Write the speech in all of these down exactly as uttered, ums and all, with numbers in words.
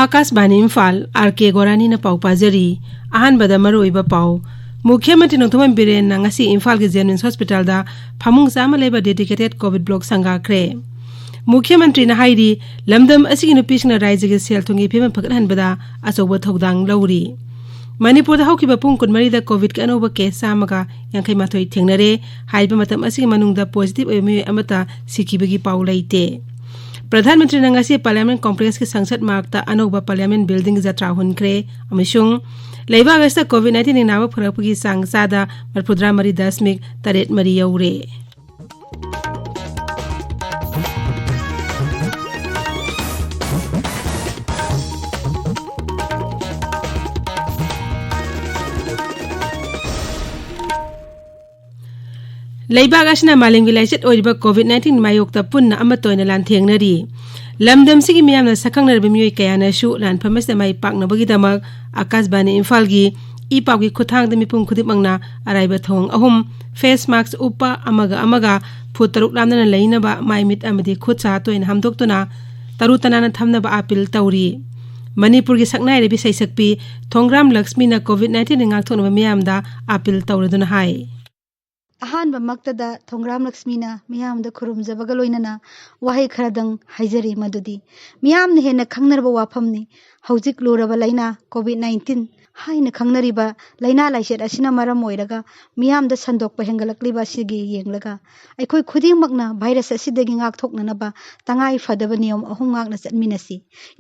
ꯑꯥꯀꯥꯁꯕꯥꯅꯤ Imphal, R ꯀꯦ ꯒꯣꯔꯥꯅꯤꯅ ꯄꯥꯎ ꯄꯥꯖꯔꯤ꯫ ꯑꯍꯥꯟꯕꯗ ꯃꯔꯨꯑꯣꯏꯕ ꯄꯥꯎ꯫ ꯃꯨꯈ꯭ꯌ ꯃꯟꯇ꯭ꯔꯤ ꯅꯣꯡꯊꯣꯝꯕꯝ ꯕꯤꯔꯦꯟꯅ ꯉꯁꯤ ꯏꯝꯐꯥꯜꯒꯤ ꯖꯦꯅꯤꯝꯁ ꯍꯣꯁꯄꯤꯇꯥꯜꯗ ꯐꯃꯨꯡ ꯆꯥꯝꯃ ꯂꯩꯕ dedicated COVID block ꯁꯪꯒꯥꯈ꯭ꯔꯦ꯫ ꯃꯨꯈ꯭ꯌ ꯃꯟꯇ꯭ꯔꯤꯅ ꯍꯥꯏꯔꯤ, ꯂꯝꯗꯝ ꯑꯁꯤꯒꯤ ꯅꯨꯄꯤꯁꯤꯡꯅ ꯔꯥꯏꯖ꯭ꯌꯒꯤ ꯁꯦꯜ ꯊꯨꯝꯒꯤ ꯐꯤꯕꯝ ꯐꯒꯠꯍꯟꯕꯗ ꯑꯆꯧꯕ ꯊꯧꯗꯥꯡ ꯂꯧꯔꯤ꯫ ꯃꯅꯤꯄꯨꯔꯗ ꯍꯧꯈꯤꯕ ꯄꯨꯡ ꯀꯨꯟꯃꯔꯤꯗ COVID-ꯀꯤ ꯑꯅꯧꯕ case ꯆꯥꯝꯃꯒ ꯌꯥꯡꯈꯩ ꯃꯥꯊꯣꯏ ꯊꯦꯡꯅꯔꯦ꯫ ꯍꯥꯏꯔꯤꯕ ꯃꯇꯝ ꯑꯁꯤꯒꯤ ꯃꯅꯨꯡꯗ positive ꯑꯣꯏꯕ ꯃꯤꯑꯣꯏ ꯑꯃꯠꯇ ꯁꯤꯈꯤꯕꯒꯤ ꯄꯥꯎ ꯂꯩꯇꯦ꯫ ꯄ꯭ꯔꯙꯥꯟ ꯃꯟꯇ꯭ꯔꯤꯅ ꯉꯁꯤ Parliament Complexꯀꯤ ꯁꯪꯁꯗ ꯃꯥꯔꯛꯇ ꯑꯅꯧꯕ Parliament building ꯖꯇ꯭ꯔꯥ ꯍꯨꯟꯈ꯭ꯔꯦ ꯑꯃꯁꯨꯡ ꯂꯩꯕꯥꯛ ꯑꯁꯤꯗ COVID nineteen ꯅꯥꯕ ꯐꯔꯛꯄꯒꯤ ꯆꯥꯡ ꯆꯥꯗ ꯃꯔꯤꯐꯨꯇꯔꯥ ꯃꯔꯤ ꯗꯁꯃꯤꯛ ꯇꯔꯦꯠ ꯃꯔꯤ ꯌꯧꯔꯦ꯫ ꯂꯩꯕꯥꯛ ꯑꯁꯤꯅ ꯃꯥꯂꯦꯝꯒꯤ ꯂꯥꯏꯆꯠ ꯑꯣꯏꯔꯤꯕ COVID nineteen ꯃꯥꯌꯣꯛꯇ ꯄꯨꯟꯅ ꯑꯃꯠꯇ ꯑꯣꯏꯅ ꯂꯥꯟꯊꯦꯡꯅꯔꯤ꯫ ꯂꯝꯗꯝꯁꯤꯒꯤ ꯃꯤꯌꯥꯝꯅ ꯁꯛꯈꯪꯅꯔꯕ ꯃꯤꯑꯣꯏ ꯀꯌꯥꯅꯁꯨ ꯂꯥꯟꯐꯝ ꯑꯁꯤꯗ ꯃꯥꯏ ꯄꯥꯛꯅꯕꯒꯤꯗꯃꯛ ꯑꯥꯀꯥꯁꯕꯥꯅꯤ ꯏꯝꯐꯥꯜꯒꯤ ꯏ ꯄꯥꯎꯒꯤ ꯈꯨꯠꯊꯥꯡꯗ ꯃꯤꯄꯨꯝ ꯈꯨꯗꯤꯡꯃꯛꯅ ꯑꯔꯥꯏꯕ ꯊꯧꯑꯣꯡ ꯑꯍꯨꯝ, face mask ꯎꯞꯄ, ꯑꯃꯒ ꯑꯃꯒ ꯐꯨꯠ ꯇꯔꯨꯛ ꯂꯥꯞꯅꯅ ꯂꯩꯅꯕ, ꯃꯥꯏ ꯃꯤꯠ ꯑꯃꯗꯤ ꯈꯨꯠ ꯁꯥ ꯇꯣꯏꯅ ꯍꯥꯝꯗꯣꯛꯇꯨꯅ ꯇꯔꯨ ꯇꯅꯥꯟꯅ ꯊꯝꯅꯕ ꯑꯥꯄꯤꯜ ꯇꯧꯔꯤ꯫ ꯃꯅꯤꯄꯨꯔꯒꯤ ꯁꯛꯅꯥꯏꯔꯕꯤ ꯁꯩꯁꯛꯄꯤ ꯊꯣꯡꯒ꯭ꯔꯥꯝ ꯂꯛꯁꯃꯤꯅ COVID nineteen ꯉꯥꯛꯊꯣꯛꯅꯕ ꯃꯤꯌꯥꯝꯗ ꯑꯥꯄꯤꯜ ꯇꯧꯔꯗꯨꯅ ꯍꯥꯏ꯫ ꯑꯍꯥꯟꯕꯃꯛꯇꯗ ꯊꯣꯡꯒ꯭ꯔꯥꯝ ꯂꯛꯁꯃꯤꯅ ꯃꯤꯌꯥꯝꯗ ꯈꯨꯔꯨꯝꯖꯕꯒ ꯂꯣꯏꯅꯅ ꯋꯥꯍꯩ ꯈꯔꯗꯪ ꯍꯥꯏꯖꯔꯤ, ꯃꯗꯨꯗꯤ ꯃꯤꯌꯥꯝꯅ ꯍꯦꯟꯅ ꯈꯪꯅꯔꯕ ꯋꯥꯐꯝꯅꯤ꯫ ꯍꯧꯖꯤꯛ ꯂꯨꯔꯕ ꯂꯥꯏꯅꯥ COVID nineteen ꯍꯥꯏꯅ ꯈꯪꯅꯔꯤꯕ ꯂꯥꯏꯅꯥ ꯂꯥꯏꯆꯠ ꯑꯁꯤꯅ ꯃꯔꯝ ꯑꯣꯏꯔꯒ ꯃꯤꯌꯥꯝꯗ ꯁꯟꯗꯣꯛꯄ ꯍꯦꯟꯒꯠꯂꯛꯂꯤꯕ ꯑꯁꯤꯒꯤ ꯌꯦꯡꯂꯒ ꯑꯩꯈꯣꯏ ꯈꯨꯗꯤꯡꯃꯛꯅ virus ꯑꯁꯤꯗꯒꯤ ꯉꯥꯛꯊꯣꯛꯅꯅꯕ ꯇꯉꯥꯏ ꯐꯗꯕ ꯅꯤꯌꯣꯝ ꯑꯍꯨꯝ ꯉꯥꯛꯅ ꯆꯠꯃꯤꯟꯅꯁꯤ꯫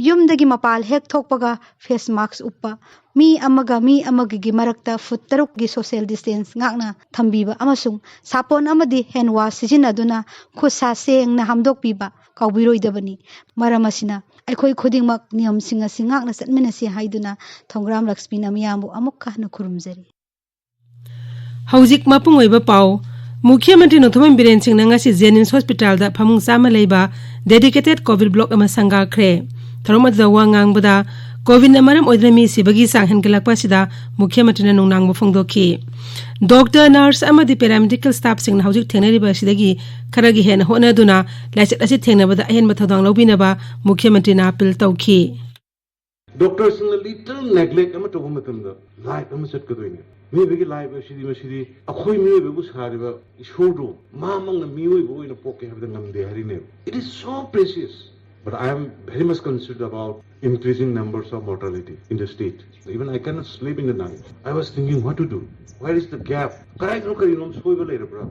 ꯌꯨꯝꯗꯒꯤ ꯃꯄꯥꯜ ꯍꯦꯛ ꯊꯣꯛꯄꯒ face mask ꯎꯞꯄ, ꯃꯤ ꯑꯃꯒ ꯃꯤ ꯑꯃꯒꯒꯤ ꯃꯔꯛꯇ ꯐꯨꯠ ꯇꯔꯨꯛꯀꯤ social distance ꯉꯥꯛꯅ ꯊꯝꯕꯤꯕ ꯑꯃꯁꯨꯡ ꯁꯥꯄꯣꯟ ꯑꯃꯗꯤ hand wash ꯁꯤꯖꯤꯟꯅꯗꯨꯅ ꯈꯨꯠ ꯁꯥ ꯁꯦꯡꯅ ꯍꯥꯝꯗꯣꯛꯄꯤꯕ ꯀꯥꯎꯕꯤꯔꯣꯏꯗꯕꯅꯤ꯫ ꯃꯔꯝ ꯑꯁꯤꯅ ꯑꯩꯈꯣꯏ ꯈꯨꯗꯤꯡꯃꯛ ꯅꯤꯌꯝꯁꯤꯡ ꯑꯁꯤ ꯉꯥꯛꯅ ꯆꯠꯃꯤꯟꯅꯁꯤ ꯍꯥꯏꯗꯨꯅ ꯊꯣꯡꯒ꯭ꯔꯥꯝ ꯂꯛꯁꯃꯤꯅ ꯃꯤꯌꯥꯝꯕꯨ ꯑꯃꯨꯛꯀ ꯍꯟꯅ ꯈꯨꯔꯨꯝꯖꯔꯤ꯫ ꯍꯧꯖꯤꯛ ꯃꯄꯨꯡ ꯑꯣꯏꯕ ꯄꯥꯎ꯫ ꯃꯨꯈ꯭ꯌ ꯃꯟꯇ꯭ꯔꯤ ꯅꯣꯡꯊꯣꯝꯕꯝ ꯕꯤꯔꯦꯟ ꯁꯤꯡꯅ ꯉꯁꯤ ꯖꯦꯅꯤꯝꯁ ꯍꯣꯁꯄꯤꯇꯥꯜꯗ ꯐꯃꯨꯡ ꯆꯥꯝꯃ ꯂꯩꯕ dedicated COVID block ꯑꯃ ꯁꯪꯒꯥꯈ꯭ꯔꯦ꯫ ꯊꯧꯔꯝ ꯑꯗꯨꯗ ꯋꯥ ꯉꯥꯡꯕꯗ, COVIDꯅ ꯃꯔꯝ ꯑꯣꯏꯗꯨꯅ ꯃꯤ ꯁꯤꯕꯒꯤ ꯆꯥꯡ ꯍꯦꯟꯒꯠꯂꯛꯄ ꯑꯁꯤꯗ ꯃꯨꯈ꯭ꯌ ꯃꯟꯇ꯭ꯔꯤꯅ ꯅꯨꯡꯅꯥꯡꯕ ꯐꯣꯡꯗꯣꯛꯈꯤ꯫ ꯗꯣꯛꯇꯔ, ꯅꯔꯁ ꯑꯃꯗꯤ paramedical staffꯁꯤꯡꯅ ꯍꯧꯖꯤꯛ ꯊꯦꯡꯅꯔꯤꯕ ꯑꯁꯤꯗꯒꯤ ꯈꯔꯒꯤ ꯍꯦꯟꯅ ꯍꯣꯠꯅꯗꯨꯅ ꯂꯥꯏꯆꯠ ꯑꯁꯤ ꯊꯦꯡꯅꯕꯗ ꯑꯍꯦꯟꯕ ꯊꯧꯗꯥꯡ ꯂꯧꯕꯤꯅꯕ ꯃꯨꯈ꯭ꯌ ꯃꯟꯇ꯭ꯔꯤꯅ ꯑꯥꯄꯤꯜ ꯇꯧꯈꯤ꯫ ꯗꯣꯛꯇꯔꯁꯤꯡꯅ ꯂꯤꯇꯜ ꯅꯦꯒ꯭ꯂꯦꯛ ꯑꯃ ꯇꯧꯕ ꯃꯇꯝꯗ ꯂꯥꯏꯐ ꯑꯃ ꯆꯠꯀꯗꯣꯏꯅꯦ꯫ ꯃꯤꯑꯣꯏꯕꯒꯤ ꯂꯥꯏꯐ ꯑꯁꯤꯗꯤ, ꯃꯁꯤꯗꯤ ꯑꯩꯈꯣꯏ ꯃꯤꯑꯣꯏꯕꯕꯨ ꯁꯥꯔꯤꯕ ꯏꯁꯣꯔꯗꯨ ꯃꯥꯃꯛꯅ ꯃꯤꯑꯣꯏꯕ ꯑꯣꯏꯅ ꯄꯣꯛꯀꯦ ꯍꯥꯏꯕꯗ ꯉꯝꯗꯦ ꯍꯥꯏꯔꯤꯅꯦꯕ. It is so precious. But I am very much concerned about increasing numbers of mortality in the state. Even I cannot sleep in the night. I was thinking what to do. Where is the gap? ꯀꯗꯥꯏꯗꯅꯣ ꯀꯔꯤꯅꯣꯝ ꯁꯣꯏꯕ ꯂꯩꯔꯕ꯭ꯔꯥ?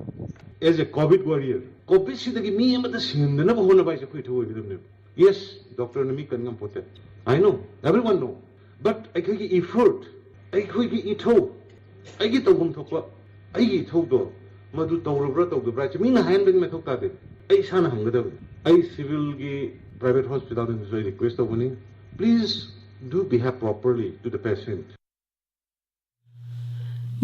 As a COVID warrior, ꯀꯣꯚꯤꯗꯁꯤꯗꯒꯤ ꯃꯤ ꯑꯃꯠꯇ ꯁꯤꯍꯟꯗꯅꯕ ꯍꯣꯠꯅꯕ ꯍꯥꯏꯁꯦ ꯑꯩꯈꯣꯏ ꯊꯧꯑꯣꯏꯒꯗꯕꯅꯦꯕ. Yes, ꯗꯣꯛꯇꯔꯅ ꯃꯤ ꯀꯟ ꯉꯝꯄꯣꯠꯇꯦ. I know, everyone know. But ꯑꯩꯈꯣꯏꯒꯤ effort, ꯑꯩꯈꯣꯏꯒꯤ ꯏꯊꯧ, ꯑꯩꯒꯤ ꯇꯧꯐꯝ ꯊꯣꯛꯄ, ꯑꯩꯒꯤ ꯏꯊꯧꯗꯣ ꯃꯗꯨ ꯇꯧꯔꯕ꯭ꯔꯥ ꯇꯧꯗꯕ꯭ꯔꯥ ꯍꯥꯏꯁꯦ ꯃꯤꯅ ꯍꯥꯏꯍꯟꯕꯒꯤ ꯃꯊꯧ ꯇꯥꯗꯦ. ꯑꯩ ꯏꯁꯥꯅ ꯍꯪꯒꯗꯕꯅꯤ. ꯑꯩ ꯁꯤꯚꯤꯜꯒꯤ ꯄ꯭ꯔꯥꯏꯚꯦꯠ ꯍꯣꯁꯄꯤꯇꯥꯜꯁꯤꯡꯗꯁꯨ ꯑꯩ ꯔꯤꯀ꯭ꯋꯦꯁ ꯇꯧꯒꯅꯤ. Please do behave properly to the patient.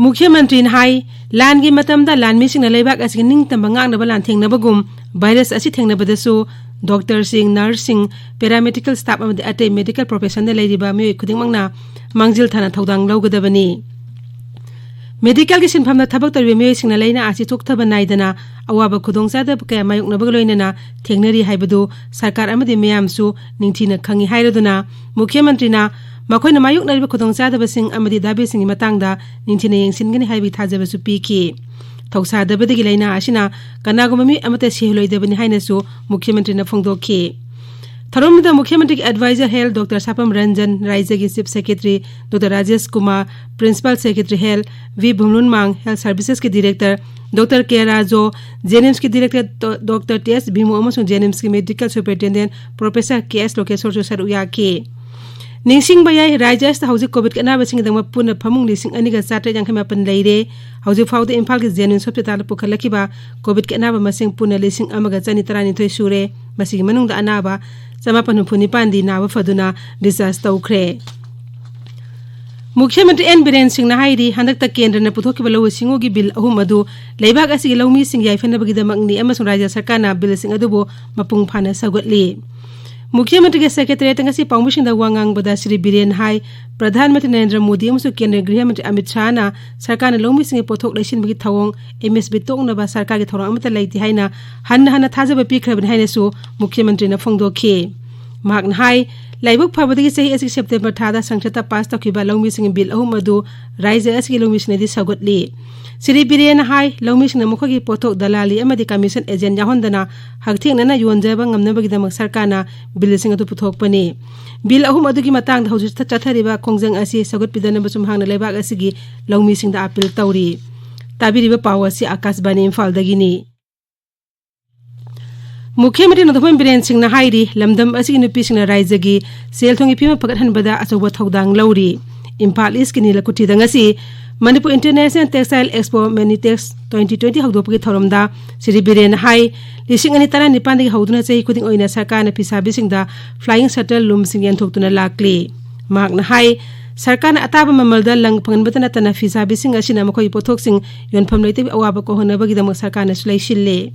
ꯃꯨꯈ꯭ꯌ ꯃꯟꯇ꯭ꯔꯤꯅ ꯍꯥꯏ, ꯂꯥꯟꯒꯤ ꯃꯇꯝꯗ ꯂꯥꯟꯃꯤꯁꯤꯡꯅ ꯂꯩꯕꯥꯛ ꯑꯁꯤꯒꯤ ꯅꯤꯡꯇꯝꯕ ꯉꯥꯛꯅꯕ ꯂꯥꯟꯊꯦꯡꯅꯕꯒꯨꯝ ꯚꯥꯏꯔꯁ ꯑꯁꯤ ꯊꯦꯡꯅꯕꯗꯁꯨ ꯗꯣꯛꯇꯔꯁꯤꯡ, ꯅꯔꯁꯁꯤꯡ, ꯄꯦꯔꯥꯃꯦꯗꯤꯀꯦꯜ ꯁ꯭ꯇꯥꯐ ꯑꯃꯗꯤ ꯑꯇꯩ ꯃꯦꯗꯤꯀꯦꯜ ꯄ꯭ꯔꯣꯐꯦꯁꯟꯗ ꯂꯩꯔꯤꯕ ꯃꯤꯑꯣꯏ ꯈꯨꯗꯤꯡꯃꯛꯅ ꯃꯥꯡꯖꯤꯜ ꯊꯥꯅ ꯊꯧꯗꯥꯡ ꯂꯧꯒꯗꯕꯅꯤ꯫ ꯃꯦꯗꯤꯀꯦꯜꯒꯤ ꯁꯤꯟꯐꯝꯗ ꯊꯕꯛ ꯇꯧꯔꯤꯕ ꯃꯤꯑꯣꯏꯁꯤꯡꯅ ꯂꯥꯏꯅꯥ ꯑꯁꯤ ꯊꯣꯛꯊꯕ ꯅꯥꯏꯗꯅ ꯑꯋꯥꯕ ꯈꯨꯗꯣꯡꯆꯥꯗꯕ ꯀꯌꯥ ꯃꯥꯌꯣꯛꯅꯕꯒ ꯂꯣꯏꯅꯅ ꯊꯦꯡꯅꯔꯤ ꯍꯥꯏꯕꯗꯨ ꯁꯔꯀꯥꯔ ꯑꯃꯗꯤ ꯃꯤꯌꯥꯝꯁꯨ ꯅꯤꯡꯊꯤꯅ ꯈꯪꯏ ꯍꯥꯏꯔꯗꯨꯅ, ꯃꯨꯈ꯭ꯌ ꯃꯟꯇ꯭ꯔꯤꯅ ꯃꯈꯣꯏꯅ ꯃꯥꯌꯣꯛꯅꯔꯤꯕ ꯈꯨꯗꯣꯡꯆꯥꯗꯕꯁꯤꯡ ꯑꯃꯗꯤ ꯗꯥꯕꯤꯁꯤꯡꯒꯤ ꯃꯇꯥꯡꯗ ꯅꯤꯡꯊꯤꯅ ꯌꯦꯡꯁꯤꯟꯒꯅꯤ ꯍꯥꯏꯕꯒꯤ ꯊꯥꯖꯕꯁꯨ ꯄꯤꯈꯤ꯫ ꯊꯧꯁꯥꯗꯕꯗꯒꯤ ꯂꯥꯏꯅꯥ ꯑꯁꯤꯅ ꯀꯅꯥꯒꯨꯝꯕ ꯃꯤ ꯑꯃꯠꯇ ꯁꯤꯍꯜꯂꯣꯏꯗꯕꯅꯤ ꯍꯥꯏꯅꯁꯨ ꯃꯨꯈ꯭ꯌ ꯃꯟꯇ꯭ꯔꯤꯅ ꯐꯣꯡꯗꯣꯛꯈꯤ꯫ ꯊꯧꯔꯝꯗꯨꯗ ꯃꯨꯈ꯭ꯌ ꯃꯟꯇ꯭ꯔꯤꯒꯤ adviser health doctor Sapam Ranjan, ꯔꯥꯏꯖ꯭ꯌꯒꯤ chief secretary doctor Rajesh Kumar, principal secretary health V Vumlunmang, health ꯁꯔꯚꯤꯁꯦꯁꯀꯤ ꯗꯤꯔꯦꯛꯇꯔ ꯗꯣꯛꯇꯔ ꯀꯦ ꯔꯥꯖꯣ, ꯖꯦꯅꯤꯝꯁꯀꯤ ꯗꯤꯔꯦꯛꯇꯔ ꯗꯣ-, ꯗꯣꯛꯇꯔ ꯇꯤ ꯑꯦꯁ ꯚꯤꯃꯣ ꯑꯃꯁꯨꯡ ꯖꯦꯅꯤꯝꯁꯀꯤ medical superintendent professor K S ꯂꯣꯀꯦꯁꯣꯔꯁꯨ ꯁꯔꯨꯛ ꯌꯥꯈꯤ꯫ ꯅꯤꯡꯁꯤꯡꯕ ꯌꯥꯏ, ꯔꯥꯖ꯭ꯌ ꯑꯁꯤꯗ ꯍꯧꯖꯤꯛ ꯀꯣꯚꯤꯗ ꯑꯅꯥꯕꯁꯤꯡꯒꯤꯗꯃꯛ ꯄꯨꯟꯅ ꯐꯃꯨꯡ ꯂꯤꯁꯤꯡ ꯑꯅꯤꯒ ꯆꯥꯇ꯭ꯔꯦꯠ ꯌꯥꯡꯈꯩ ꯃꯥꯄꯟ ꯂꯩꯔꯦ꯫ ꯍꯧꯖꯤꯛ ꯐꯥꯎꯗ ꯏꯝꯐꯥꯜꯒꯤ ꯖꯦꯅꯤꯝꯁ ꯍꯣꯁꯄꯤꯇꯥꯜꯗ ꯄꯨꯈꯠꯂꯛꯈꯤꯕ ꯀꯣꯚꯤꯗꯀꯤ ꯑꯅꯥꯕ ꯃꯁꯤꯡ ꯄꯨꯟꯅ ꯂꯤꯁꯤꯡ ꯑꯃꯒ ꯆꯅꯤ ꯇꯔꯥꯅꯤꯊꯣꯏ ꯁꯨꯔꯦ꯫ ꯃꯁꯤꯒꯤ ꯃꯅꯨꯡꯗ ꯑꯅꯥꯕ ꯆꯃꯥꯄꯟ ꯍꯨꯝꯐꯨ ꯅꯤꯄꯥꯟꯗꯤ ꯅꯥꯕ ꯐꯗꯨꯅ ꯗꯤꯁꯆꯥꯔꯖ ꯇꯧꯈ꯭ꯔꯦ꯫ ꯃꯨꯈ꯭ꯌ ꯃꯟꯇ꯭ꯔꯤ ꯑꯦꯟ ꯕꯤꯔꯦꯟ ꯁꯤꯡꯅ ꯍꯥꯏꯔꯤ, ꯍꯟꯗꯛꯇ ꯀꯦꯟꯗ꯭ꯔꯅ ꯄꯨꯊꯣꯛꯈꯤꯕ ꯂꯧꯎ ꯁꯤꯡꯎꯒꯤ ꯕꯤꯜ ꯑꯍꯨꯝ ꯑꯗꯨ ꯂꯩꯕꯥꯛ ꯑꯁꯤꯒꯤ ꯂꯧꯃꯤꯁꯤꯡ ꯌꯥꯏꯐꯅꯕꯒꯤꯗꯃꯛꯅꯤ ꯑꯃꯁꯨꯡ ꯔꯥꯖ꯭ꯌ ꯁꯔꯀꯥꯔꯅ ꯕꯤꯜꯁꯤꯡ ꯑꯗꯨꯕꯨ ꯃꯄꯨꯡ ꯐꯥꯅ ꯁꯧꯒꯠꯂꯤ꯫ ꯃꯨꯈ꯭ꯌ ꯃꯟꯇ꯭ꯔꯤꯒꯤ ꯁꯦꯀ꯭ꯔꯦꯇꯔꯤꯌꯦꯠꯇ ꯉꯁꯤ ꯄꯥꯎꯃꯤꯁꯤꯡꯗ ꯋꯥ ꯉꯥꯡꯕꯗ ꯁ꯭ꯔꯤ ꯕꯤꯔꯦꯟ ꯍꯥꯏ, ꯄ꯭ꯔꯙꯥꯟ ꯃꯟꯇ꯭ꯔꯤ ꯅꯔꯦꯟꯗ꯭ꯔ ꯃꯣꯗꯤ ꯑꯃꯁꯨꯡ ꯀꯦꯟꯗ꯭ꯔ ꯒ꯭ꯔꯤꯍ ꯃꯟꯇ꯭ꯔꯤ ꯑꯃꯤꯠ ꯁꯥꯍꯅ ꯁꯔꯀꯥꯔꯅ ꯂꯧꯃꯤꯁꯤꯡꯒꯤ ꯄꯣꯠꯊꯣꯛ ꯂꯩꯁꯤꯟꯕꯒꯤ ꯊꯧꯑꯣꯡ, ꯑꯦꯝ ꯑꯦꯁ ꯄꯤ, ꯇꯣꯛꯅꯕ ꯁꯔꯀꯥꯔꯒꯤ ꯊꯧꯔꯥꯡ ꯑꯃꯠꯇ ꯂꯩꯇꯦ ꯍꯥꯏꯅ ꯍꯟꯅ ꯍꯟꯅ ꯊꯥꯖꯕ ꯄꯤꯈ꯭ꯔꯕꯅꯤ ꯍꯥꯏꯅꯁꯨ ꯃꯨꯈ꯭ꯌ ꯃꯟꯇ꯭ꯔꯤꯅ ꯐꯣꯡꯗꯣꯛꯈꯤ꯫ ꯃꯍꯥꯛꯅ ꯍꯥꯏ, ꯂꯥꯏꯕꯛ ꯐꯕꯗꯒꯤ ꯆꯍꯤ ꯑꯁꯤꯒꯤ ꯁꯦꯞꯇꯦꯝꯕꯔ ꯊꯥꯗ ꯁꯪꯁꯠꯇ ꯄꯥꯁ ꯇꯧꯈꯤꯕ ꯂꯧꯃꯤꯁꯤꯡꯒꯤ ꯕꯤꯜ ꯑꯍꯨꯝ ꯑꯗꯨ ꯔꯥꯏꯖ꯭ꯌ ꯑꯁꯤꯒꯤ ꯂꯧꯃꯤꯁꯤꯡꯅꯗꯤ ꯁꯧꯒꯠꯂꯤ꯫ ꯁ꯭ꯔꯤ ꯕꯤꯔꯦꯟꯅ ꯍꯥꯏ, ꯂꯧꯃꯤꯁꯤꯡꯅ ꯃꯈꯣꯏꯒꯤ ꯄꯣꯠꯊꯣꯛ ꯗꯂꯥꯂꯤ ꯑꯃꯗꯤ ꯀꯃꯤꯁꯟ ꯑꯦꯖꯦꯟ ꯌꯥꯎꯍꯟꯗꯅ ꯍꯛꯊꯦꯡꯅꯅ ꯌꯣꯟꯖꯕ ꯉꯝꯅꯕꯒꯤꯗꯃꯛ ꯁꯔꯀꯥꯔꯅ ꯕꯤꯜꯁꯤꯡ ꯑꯗꯨ ꯄꯨꯊꯣꯛꯄꯅꯤ꯫ ꯕꯤꯜ ꯑꯍꯨꯝ ꯑꯗꯨꯒꯤ ꯃꯇꯥꯡꯗ ꯍꯧꯖꯤꯛ ꯆꯠꯊꯔꯤꯕ ꯈꯣꯡꯖꯪ ꯑꯁꯤ ꯁꯧꯒꯠꯄꯤꯗꯅꯕꯁꯨ ꯃꯍꯥꯛꯅ ꯂꯩꯕꯥꯛ ꯑꯁꯤꯒꯤ ꯂꯧꯃꯤꯁꯤꯡꯗ ꯑꯥꯄꯤꯜ ꯇꯧꯔꯤ꯫ ꯇꯥꯕꯤꯔꯤꯕ ꯄꯥꯎ ꯑꯁꯤ ꯑꯥꯀꯥꯁꯕꯥꯅꯤ ꯏꯝꯐꯥꯜꯗꯒꯤꯅꯤ꯫ ꯃꯨꯈ꯭ꯌ ꯃꯟꯇ꯭ꯔꯤ ꯅꯣꯡꯊꯣꯝꯕꯝ ꯕꯤꯔꯦꯟ ꯁꯤꯡꯅ ꯍꯥꯏꯔꯤ, ꯂꯝꯗꯝ ꯑꯁꯤꯒꯤ ꯅꯨꯄꯤꯁꯤꯡꯅ ꯔꯥꯏꯖ꯭ꯌꯒꯤ ꯁꯦꯜ ꯊꯨꯝꯒꯤ ꯐꯤꯕꯝ ꯐꯒꯠꯍꯟꯕꯗ ꯑꯆꯧꯕ ꯊꯧꯗꯥꯡ ꯂꯧꯔꯤ꯫ ꯏꯝꯐꯥꯜ ꯏꯁꯀꯤ ꯅꯤꯂꯀꯨꯊꯤꯗ ꯉꯁꯤ Manipur international textile expo Manitex twenty twenty ꯍꯧꯗꯣꯛꯄꯒꯤ ꯊꯧꯔꯝꯗ ꯁ꯭ꯔꯤ ꯕꯤꯔꯦꯟꯅ ꯍꯥꯏ, ꯂꯤꯁꯤꯡ ꯑꯅꯤ ꯇꯔꯥꯅꯤꯄꯥꯟꯗꯒꯤ ꯍꯧꯗꯨꯅ ꯆꯍꯤ ꯈꯨꯗꯤꯡ ꯑꯣꯏꯅ ꯁꯔꯀꯥꯔꯅ ꯐꯤꯁꯥꯕꯤꯁꯤꯡꯗ flying shuttle loomꯁꯤꯡ ꯌꯦꯟꯊꯣꯛꯇꯨꯅ ꯂꯥꯛꯂꯤ꯫ ꯃꯍꯥꯛꯅ ꯍꯥꯏ, ꯁꯔꯀꯥꯔꯅ ꯑꯇꯥꯕ ꯃꯃꯜꯗ ꯂꯪ ꯐꯪꯍꯟꯕꯇ ꯅꯠꯇꯅ ꯐꯤꯁꯥꯕꯤꯁꯤꯡ ꯑꯁꯤꯅ ꯃꯈꯣꯏꯒꯤ ꯄꯣꯠꯊꯣꯛꯁꯤꯡ ꯌꯣꯟꯐꯝ ꯂꯩꯇꯕꯒꯤ ꯑꯋꯥꯕ ꯀꯣꯛꯍꯟꯅꯕꯒꯤꯗꯃꯛ ꯁꯔꯀꯥꯔꯅꯁꯨ ꯂꯩꯁꯤꯜꯂꯤ꯫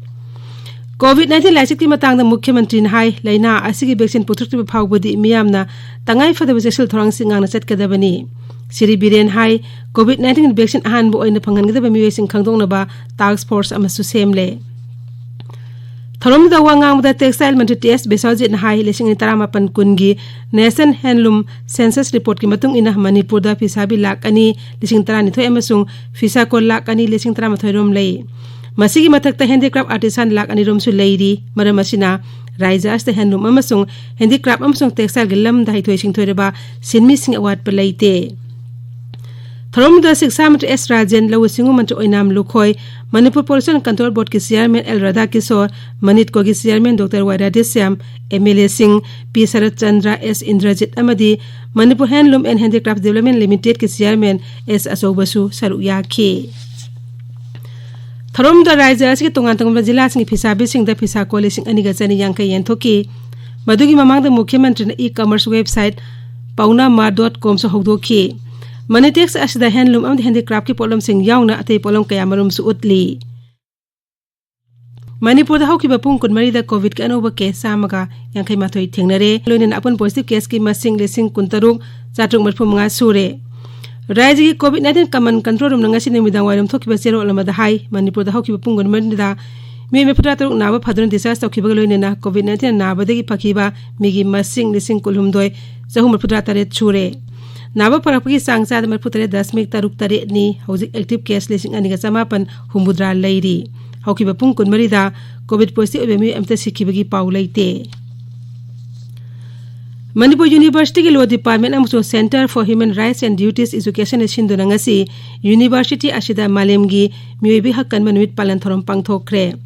ꯀꯣꯚꯤꯗ ꯅꯥꯏꯟꯇꯤꯟ ꯂꯥꯏꯆꯠꯀꯤ ꯃꯇꯥꯡꯗ ꯃꯨꯈ꯭ꯌ ꯃꯟꯇ꯭ꯔꯤꯅ ꯍꯥꯏ, ꯂꯥꯏꯅꯥ ꯑꯁꯤꯒꯤ ꯚꯦꯛꯁꯤꯟ ꯄꯨꯊꯣꯛꯇ꯭ꯔꯤꯕ ꯐꯥꯎꯕꯗꯤ ꯃꯤꯌꯥꯝꯅ ꯇꯉꯥꯏ ꯐꯗꯕ ꯆꯦꯛꯁꯤꯜ ꯊꯧꯔꯥꯡꯁꯤꯡ ꯉꯥꯛꯅ ꯆꯠꯀꯗꯕꯅꯤ꯫ ꯁ꯭ꯔꯤ ꯕꯤꯔꯦꯟ ꯍꯥꯏ, ꯀꯣꯚꯤꯗ ꯅꯥꯏꯟꯇꯤꯟ ꯚꯦꯛꯁꯤꯟ ꯑꯍꯥꯟꯕ ꯑꯣꯏꯅ ꯐꯪꯍꯟꯒꯗꯕ ꯃꯤꯑꯣꯏꯁꯤꯡ ꯈꯪꯗꯣꯛꯅꯕ ꯇꯥꯁ꯭ꯛ ꯐꯣꯔꯁ ꯑꯃꯁꯨ ꯁꯦꯝꯂꯦ꯫ ꯊꯧꯔꯝꯗꯨꯗ ꯋꯥ ꯉꯥꯡꯕꯗ ꯇꯦꯛꯁꯇꯥꯏꯜ ꯃꯟꯇ꯭ꯔꯤ ꯇꯤ ꯑꯦꯁ ꯕꯤꯁ꯭ꯋꯖꯤꯠꯅ ꯍꯥꯏ, ꯂꯤꯁꯤꯡ ꯑꯅꯤ ꯇꯔꯥꯃꯥꯄꯟ ꯀꯨꯟꯒꯤ ꯅꯦꯁꯅꯦꯜ ꯍꯦꯟꯂꯨꯝ ꯁꯦꯟꯁꯁ ꯔꯤꯄꯣꯔꯠꯀꯤ ꯃꯇꯨꯡ ꯏꯟꯅ ꯃꯅꯤꯄꯨꯔꯗ ꯐꯤꯁꯥꯕꯤ ꯂꯥꯈ ꯑꯅꯤ ꯂꯤꯁꯤꯡ ꯇꯔꯥꯅꯤꯊꯣꯏ ꯑꯃꯁꯨꯡ ꯐꯤꯁꯥꯀꯣꯜ ꯂꯥꯈ ꯑꯅꯤ ꯂꯤꯁꯤꯡ ꯇꯔꯥꯃꯥꯊꯣꯏ ꯔꯣꯝ ꯂꯩ꯫ ꯃꯁꯤꯒꯤ ꯃꯊꯛꯇ ꯍꯦꯟꯗꯤꯀ꯭ꯔꯥꯐ ꯑꯥꯔꯇꯤꯁꯥꯟ ꯂꯥꯈ ꯑꯅꯤ ꯔꯣꯝꯁꯨ ꯂꯩꯔꯤ꯫ ꯃꯔꯝ ꯑꯁꯤꯅ ꯔꯥꯏꯖ꯭ꯌ ꯑꯁꯤꯗ ꯍꯦꯟꯂꯨꯝ ꯑꯃꯁꯨꯡ ꯍꯦꯟꯗꯤꯀ꯭ꯔꯥꯐ ꯑꯃꯁꯨꯡ ꯇꯦꯛꯁꯇꯥꯏꯜꯒꯤ ꯂꯝꯗ ꯍꯩꯊꯣꯏ ꯁꯤꯡꯊꯣꯏꯔꯕ ꯁꯤꯟꯃꯤꯁꯤꯡ ꯑꯋꯥꯠꯄ ꯂꯩꯇꯦ꯫ ꯊꯧꯔꯝꯗ ꯁꯤꯛꯁꯥ ꯃꯟꯇ꯭ꯔꯤ ꯑꯦꯁ ꯔꯥꯖꯦꯟ, ꯂꯧꯎ ꯁꯤꯡꯎ ꯃꯟꯇ꯭ꯔꯤ ꯑꯣꯏꯅꯥꯝ ꯂꯨꯈꯣꯏ, ꯃꯅꯤꯄꯨꯔ ꯄꯣꯂꯨꯁꯟ ꯀꯟꯇ꯭ꯔꯣꯜ ꯕꯣꯔꯗꯀꯤ ꯆꯤꯌꯥꯔꯃꯦꯟ ꯑꯦꯜ ꯔꯥꯙꯥꯀꯤꯁꯣꯔ, ꯃꯅꯤꯠꯀꯣꯒꯤ chairman doctor Y Radheshyam, M L ꯑꯦꯁꯤꯡ ꯄꯤ ꯁꯔꯠ ꯆꯟꯗ꯭ꯔ, ꯑꯦꯁ ꯏꯟꯗ꯭ꯔꯖꯤꯠ ꯑꯃꯗꯤ Manipur handloom and handicraft development ꯂꯤꯃꯤꯇꯦꯗꯀꯤ ꯆꯤꯌꯥꯔꯃꯦꯟ ꯑꯦꯁ ꯑꯆꯧꯕꯁꯨ ꯁꯔꯨꯛ ꯌꯥꯈꯤ꯫ ꯊꯧꯔꯝꯗ ꯔꯥꯖ꯭ꯌ ꯑꯁꯤꯒꯤ ꯇꯣꯉꯥꯟ ꯇꯣꯉꯥꯟꯕ ꯖꯤꯂꯥꯁꯤꯡꯒꯤ ꯐꯤꯁꯥꯕꯤꯁꯤꯡꯗ ꯐꯤꯁꯥꯀꯣꯜ ꯂꯤꯁꯤꯡ ꯑꯅꯤꯒ ꯆꯅꯤ ꯌꯥꯡꯈꯩ ꯌꯦꯟꯊꯣꯛꯈꯤ꯫ ꯃꯗꯨꯒꯤ ꯃꯃꯥꯡꯗ ꯃꯨꯈ꯭ꯌ ꯃꯟꯇ꯭ꯔꯤꯅ ꯏ ꯀꯃꯔꯁ ꯋꯦꯕꯁꯥꯏꯠ ꯄꯥꯎꯅꯥꯃꯥ ꯗꯣꯠ ꯀꯣꯝꯁꯨ ꯍꯧꯗꯣꯛꯈꯤ꯫ ꯃꯅꯤꯇꯦꯛꯁ ꯑꯁꯤꯗ ꯍꯦꯟꯂꯨꯝ ꯑꯃꯗꯤ ꯍꯦꯟꯗꯤꯀ꯭ꯔꯥꯐꯀꯤ ꯄꯣꯠꯂꯝꯁꯤꯡ ꯌꯥꯎꯅ ꯑꯇꯩ ꯄꯣꯠꯂꯝ ꯀꯌꯥ ꯃꯔꯨꯝꯁꯨ ꯎꯠꯂꯤ꯫ ꯃꯅꯤꯄꯨꯔꯗ ꯍꯧꯈꯤꯕ ꯄꯨꯡ ꯀꯨꯟꯃꯔꯤꯗ ꯀꯣꯚꯤꯗꯀꯤ ꯑꯅꯧꯕ ꯀꯦꯁ ꯆꯥꯝꯃꯒ ꯌꯥꯡꯈꯩ ꯃꯥꯊꯣꯏ ꯊꯦꯡꯅꯔꯦ꯫ ꯂꯣꯏꯅꯅ ꯑꯄꯨꯟ ꯄꯣꯖꯤꯇꯤꯚ ꯀꯦꯁꯀꯤ ꯃꯁꯤꯡ ꯂꯤꯁꯤꯡ ꯀꯨꯟꯇꯔꯨꯛ ꯆꯥꯇ꯭ꯔꯨꯛ ꯃꯔꯤꯐꯨ ꯃꯉꯥ ꯁꯨꯔꯦ꯫ ꯔꯥꯖ꯭ꯌꯒꯤ ꯀꯣꯚꯤꯗ ꯅꯥꯏꯟꯇꯤꯟ ꯀꯃꯟ ꯀꯟꯇ꯭ꯔꯣꯜ ꯔꯨꯝꯅ ꯉꯁꯤ ꯅꯨꯃꯤꯗꯥꯡ ꯋꯥꯏꯔꯝ ꯊꯣꯛꯈꯤꯕ ꯆꯦꯔꯣꯜ ꯑꯃꯗ ꯍꯥꯏ, ꯃꯅꯤꯄꯨꯔꯗ ꯍꯧꯈꯤꯕ ꯄꯨꯡ ꯀꯨꯟꯃꯔꯤꯗ ꯃꯤꯑꯣꯏ ꯃꯔꯤꯐꯨꯇꯔꯥ ꯇꯔꯨꯛ ꯅꯥꯕ ꯐꯗꯨꯅ discharge ꯇꯧꯈꯤꯕꯒ ꯂꯣꯏꯅꯅ COVID nineteen ꯅꯥꯕꯗꯒꯤ ꯐꯈꯤꯕ ꯃꯤꯒꯤ ꯃꯁꯤꯡ ꯂꯤꯁꯤꯡ ꯀꯨꯟꯍꯨꯝꯗꯣꯏ ꯆꯍꯨꯝ ꯃꯔꯤꯐꯨꯇꯔꯥ ꯇꯔꯦꯠ ꯁꯨꯔꯦ꯫ ꯅꯥꯕ ꯐꯔꯛꯄꯒꯤ ꯆꯥꯡ ꯆꯥꯗ ꯃꯔꯤꯐꯨꯇꯔꯦꯠ ꯗꯁꯃꯤꯛ ꯇꯔꯨꯛ ꯇꯔꯦꯠꯅꯤ꯫ ꯍꯧꯖꯤꯛ active case ꯂꯤꯁꯤꯡ ꯑꯅꯤꯒ ꯆꯃꯥꯄꯟ ꯍꯨꯝꯐꯨꯇꯔꯥ ꯂꯩꯔꯤ꯫ ꯍꯧꯈꯤꯕ ꯄꯨꯡ ꯀꯨꯟꯃꯔꯤꯗ COVID positive ꯑꯣꯏꯕ ꯃꯤꯑꯣꯏ ꯑꯃꯠꯇ ꯁꯤꯈꯤꯕꯒꯤ ꯄꯥꯎ ꯂꯩꯇꯦ꯫ ꯃꯅꯤꯄꯨꯔ University ꯒꯤ Law Department ꯑꯃꯁꯨꯡ Centre for Human Rights and Duties Education ꯅ ꯁꯤꯟꯗꯨꯅ ꯉꯁꯤ university ꯑꯁꯤꯗ ꯃꯥꯂꯦꯝꯒꯤ ꯃꯤꯑꯣꯏꯕꯒꯤ ꯍꯛ ꯀꯟꯕ ꯅꯨꯃꯤꯠ ꯄꯥꯂꯟ ꯊꯧꯔꯝ ꯄꯥꯡꯊꯣꯛꯈ꯭ꯔꯦ꯫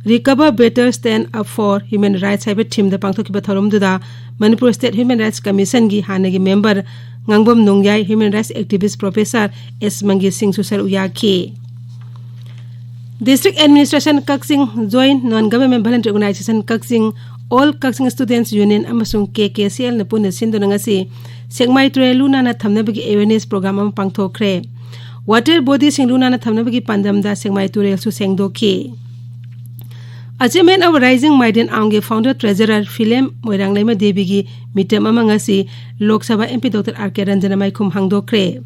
Recover Better, Stand Up for Human Rights ꯍꯥꯏꯕ theme ꯗ ꯄꯥꯡꯊꯣꯛꯈꯤꯕ ꯊꯧꯔꯝꯗꯨꯗ Manipur State Human Rights Commission ꯒꯤ ꯍꯥꯟꯅꯒꯤ member ꯉꯥꯡꯕꯝ ꯅꯣꯡꯌꯥꯏ, human rights activist Professor S ꯃꯪꯒꯦꯁ ꯁꯤꯡꯁꯨ ꯁꯔꯨꯛ ꯌꯥꯈꯤ꯫ District Administration ꯀꯛꯆꯤꯡ, Joint Non Government Voluntary Organization ꯀꯛꯆꯤꯡ, All Kakching Students Union ꯑꯃꯁꯨꯡ K K C L ꯅ ꯄꯨꯟꯅ ꯁꯤꯟꯗꯨꯅ ꯉꯁꯤ ꯁꯦꯛꯃꯥꯏ ꯇꯨꯔꯦꯜ ꯂꯨ ꯅꯥꯟꯅ ꯊꯝꯅꯕꯒꯤ awareness program ꯑꯃ ꯄꯥꯡꯊꯣꯛꯈ꯭ꯔꯦ꯫ Water body ꯁꯤꯡ ꯂꯨ ꯅꯥꯟꯅ ꯊꯝꯅꯕꯒꯤ ꯄꯥꯟꯗꯝꯗ ꯁꯦꯛꯃꯥꯏ ꯇꯨꯔꯦꯜꯁꯨ ꯁꯦꯡꯗꯣꯛꯈꯤ꯫ Achievement of Rising Maiden Aung ꯒꯤ founder treasurer ꯐꯤꯂꯦꯝ ꯃꯣꯏꯔꯥꯡꯂꯩꯃ ꯗꯦꯕꯤꯒꯤ ꯃꯤꯇꯝ ꯑꯃ ꯉꯁꯤ Lok Sabha M P Doctor R K ꯔꯟꯖꯟꯅ ꯃꯥꯏꯈꯨꯝ ꯍꯥꯡꯗꯣꯛꯈ꯭ꯔꯦ꯫